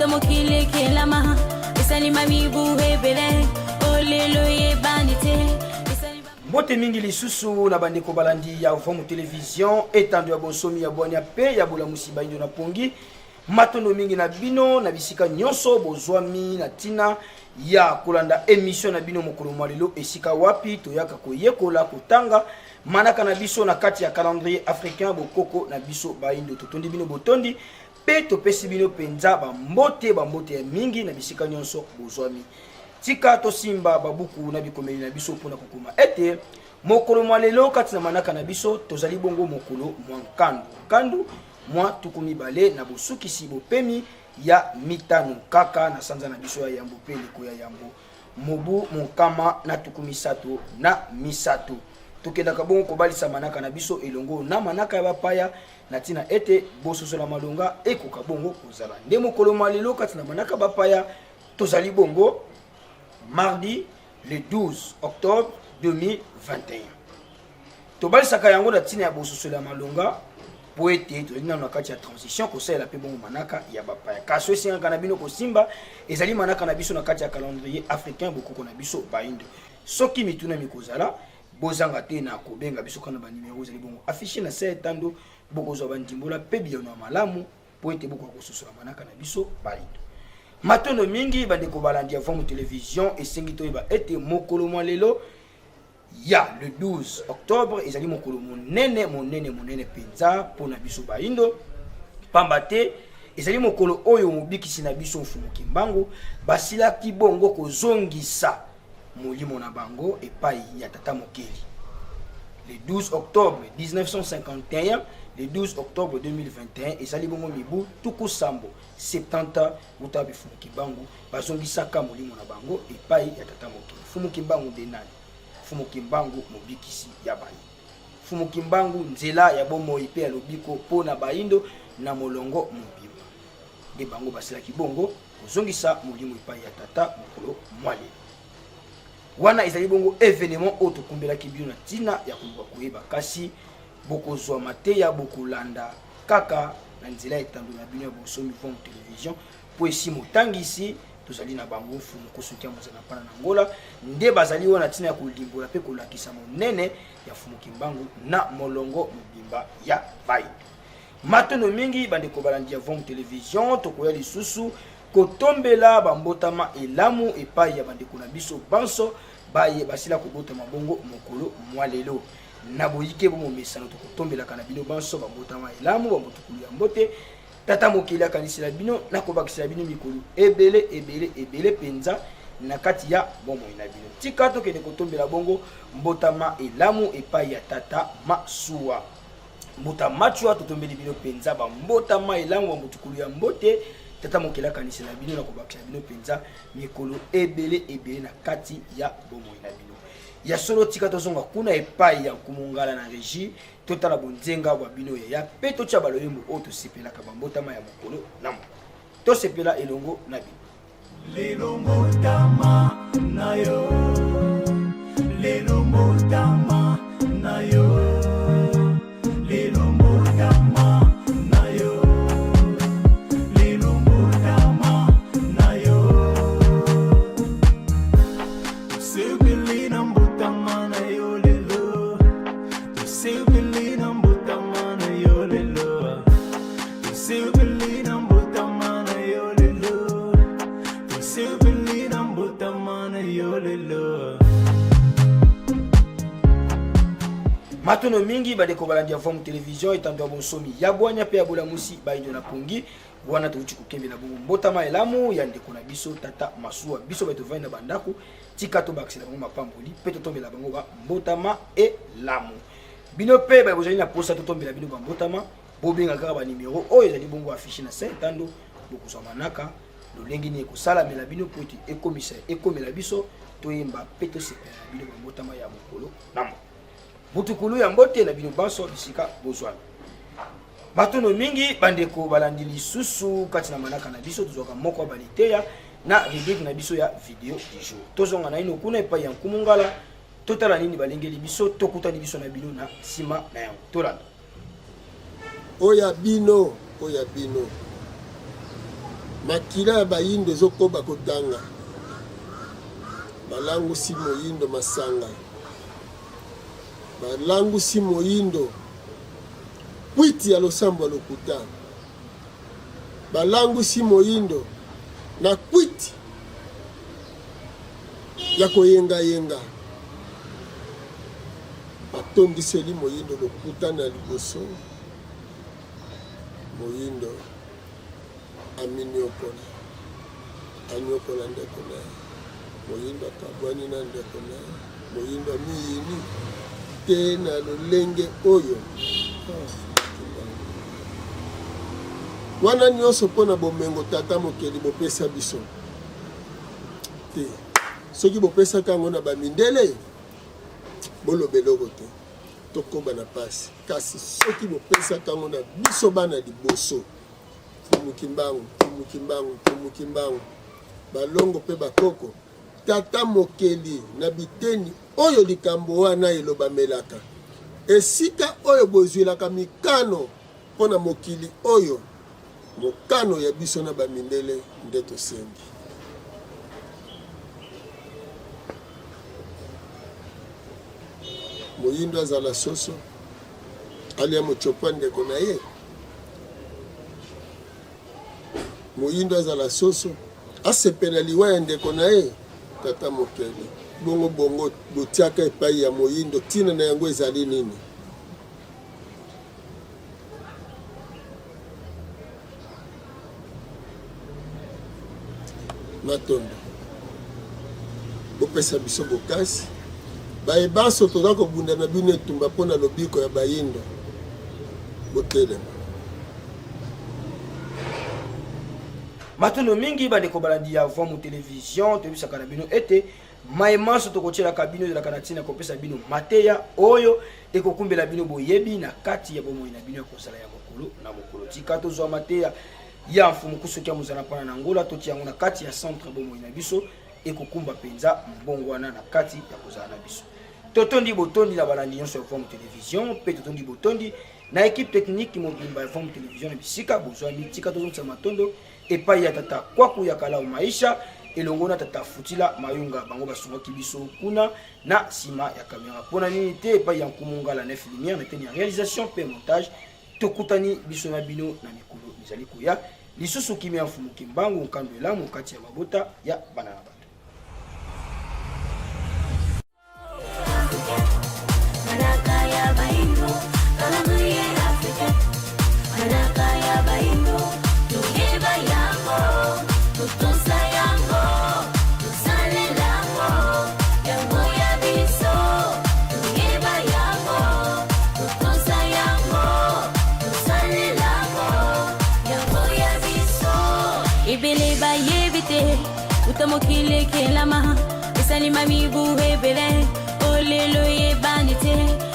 Uta mokili ekelama esalima mibu ebele olelo eyebani te. Mbote mingi lisusu na bandeko balandi ya Vomu Television, etando ya bonsomi ya bwania pe ya bolamusi baindo na pongi. Matondo mingi na bino na bisika nyonso bozwami na tina ya kolanda emission na bino mokolo mwa lelo, esika wapi toyaka koyekola kotanga manaka na biso na kati ya calendrier africain bokoko na biso baindo. Totondi bino botondi pe topesi bino penza bambote bambote ya mingi na bisika nyonso bozwami. Tika tosimba babuku na bikomeli na biso mpona kokoma ete mokolo mwa lelo kati na manaka na biso tozali bongo mokolo mwa nkandu nkandu mwa 20 na bosukisi bopemi ya mitano kaka na sanza na biso ya yambo mpe eleko ya yambo mobu monkama na 33. Tokendaka bongo kobalisa manaka na biso elongo na manaka ya bapaya na ntina ete bososola malonga ekoka bongo kozala. Nde mokolo mwa lelo kati na manaka bapaya tozali bongo mardi le 12 octobre 2021. Tobalisaka yango na ntina ya bososoli ya malonga mpo ete tozali nano na kati ya transition kosalela mpe bongo manaka ya bapaya. Kasi oyo esengaka na bino kosimba ezali manaka na biso na kati ya calendrier africain bokoko na biso baindo. Soki mituna mikozala, bozanga te na kobenga biso kaka na ba numero ezali bongo affiche na se ya etando, bokozwa bandimbola mpe biyano ya malamu mpo ete bokoka kososola manaka na biso baindo. Matondo mingi bandeko balandi ya Vomu Television, esengi toyeba ete mokolo mwa lelo ya le 12 octobre ezali mokolo monene monene monene mpenza mpo na biso baindo, pamba te ezali mokolo oyo mobikisi na biso Mfumu Kimbangu basilaki bongo kozongisa molimo na bango epai ya Tata Mokeli. Le 12 octobre 1951, le 12 octobre 2021 ezali bongo mibu 70 70 uta Mfumu Kimbangu bazongisaka molimo na bango epai ya Tata Mokeli. Mfumu Kimbangu nde nani? Mfumu Kimbangu mobikisi ya bayindo. Mfumu Kimbangu nzela ya bomoi pe ya lobiko po na bayindo na molongo mobimba. Nde bango basilaki bongo kozongisa molimo epai ya Tata mokolo mwa lelo. Wana ezali bongo evenement oyo tokumbelaki bino na ntina ya koluka koyeba, kasi bokozwa mateya bokolanda kaka na nzela ya etando na bino ya bonsomi Vongo Television, po esi motangisi tozali na bango Mfumu Nkusu Nkiamu Zanapana na Angola nde bazali wana ntina ya kolimbola pe kolakisa monene ya Mfumu Kimbangu na molongo mobimba ya bayindo. Matondo mingi bandeko balandi ya Vongo Television, tokoya lisusu kotombela bambotama elamu epai ya bandeko na biso banso baye basila kobotama bongo mokolo mwa lelo. Na boyike bo momesano tokotombelaka na bino banso bambotama elamu, bambotukulu ya mbote. Tata mokeli akanisela bino na kobakisela bino mikolo ebele ebele ebele mpenza na kati ya bomoi na bino. Tika tokende kotombela bongo mbotama elamu epai ya Tata Masuwa. Mbuta Machwa, totombeli bino mpenza bambotama elamu, bambotukulu ya mbote. Tata mokeli akanisela bino na kobakisela bino mpenza mikolo ebele ebele na kati ya bomoi na bino. Ya solo, tika tozonga kuna epai ya Nkumu Ngala na regie, totala bonzenga bwa bino yaya, pe totia baloyembo oyo tosepelaka bambotama ya mokolo na mokolo. Tosepela elongo na bino. Lelo mbotama na yo, lelo mbotama na yo, lelo mbotama na yo, lelo mbotama na yo. Tosepeli na mbotama na yo lelo, tosepeli na mbotama na yo lelo, tosepeli na mbotama na yo lelo, tosepeli na mbotama na yo lelo. Matono mingi bandeko balandi ya Vomu Television, etando ya bonsomi ya bwanya pe ya bolamusi bayindo na pongi. Wana touti kokembela bongo mbotama elamu ya ndeko na biso Tata Masuwa. Biso bato tovandi na bandako, tika tobakisela bango mapamboli pe totombela bango ba mbotama elamu. Bino pe baye bozali na posa totombela bino ba mbotama, bobenga kaka ba numero oyo ezali bongo affiché na se etando, bokozwa manaka lolenge nini ekosalamela bino po ete ekomisa ekomela biso toyemba pe tosepela na bino ba mbotama ya mokolo na mokolo. Butukulu ya mbote na bino banso bisika bozwami. Matondo mingi bandeko balandi lisusu kati na manaka na biso tozwaka moko ya baliteya na rubrique na biso ya video du jour. Tozonga naino kuna epai ya Nkumu Ngala, totala nini balengeli biso, tokutani biso na bino na nsima na yango. Tolanda. Oyo ya bino, oyo ya bino. Makila ya bayindo ezokoba kotanga. Balangusi moyindo masanga. Balangusi moyindo kwiti ya losambo ya lokuta. Balangusi moyindo na kwiti ya koyengayenga. Batondiseli moyindo lokuta na liboso. Moyindo aminiokola, aniokola ndeko na ye. Moyindo akabwani na ndeko na ye. Moyindo amiyini te na lolenge oyo. Ah, wana nyonso mpo na bomengo Tata Mokeli bopesa biso te. Soki bopesaka yango na bamindele, boloba eloko te, tokoba na pasi. Kasi soki bopesaka yango na biso bana liboso, Mfumu Kimbangu, Mfumu Kimbangu, Mfumu Kimbangu, balongo mpe bakoko, Tata Mokeli na biteni oyo likambo wana elobamelaka, esika oyo bozwelaka mikano mpo na mokili oyo, mokano ya biso na bamindele nde tosengi. Moyindo azala soso, alia motshopo ya ndeko na ye. Moyindo azala soso, asepela liwa ya ndeko na ye. Tata Mokeli, bongo bongo botiaka epai ya moyindo, tina na yango ezali nini? Matondo. Bopesa biso bokasi. Baye banso toza kobunda na bino etumba mpo na lobiko ya bayindo, botelema. Matondo mingi bandeko balandi ya Vuamu Television, toyebisaka na bino ete maye manso tokotielaka bino ezalaka na ntina kopesa bino mateya oyo ekokumbela bino boyebi na kati ya bomoi na bino ya kozala ya mokolo na mokolo. Tika tozwa mateya ya Mfumu Kusoki ya Mozana Mpana na Angola, totia yango na kati ya centre bomoi na biso ekokumba mpenza mbongwana na kati ya kozala na biso. Totondi botondi na balandi nyonso ya Vuamu Television mpe totondi botondi na equipe technique mobimba ya Vuamu Television na bisika bozwami. Tika tozongisa matondo epai ya tata Kwaku ya Kalau Maisha elongo na tata Futila Mayunga, bango basungaki biso kuna na nsima ya kamera. Mpo na nini te epai ya Nkumu Ngala Nef Lumière na eteni ya réalisation mpe montage. Tokutani biso na bino na mikolo mizali koya lisusu. Kimia Mfumu Kimbangu, nkando elamu kati ya mabota ya bana na bato. Manaka ya baindo, calendrier africain. Manaka ya baindo, toyeba yango, totosa yango, tosalela yango, yango ya biso. Toyeba yango, totosa yango, tosalela yango, yango ya biso. Ebele bayebi te uta mokili ekelama esalima mibu ebele olelo eyebani te.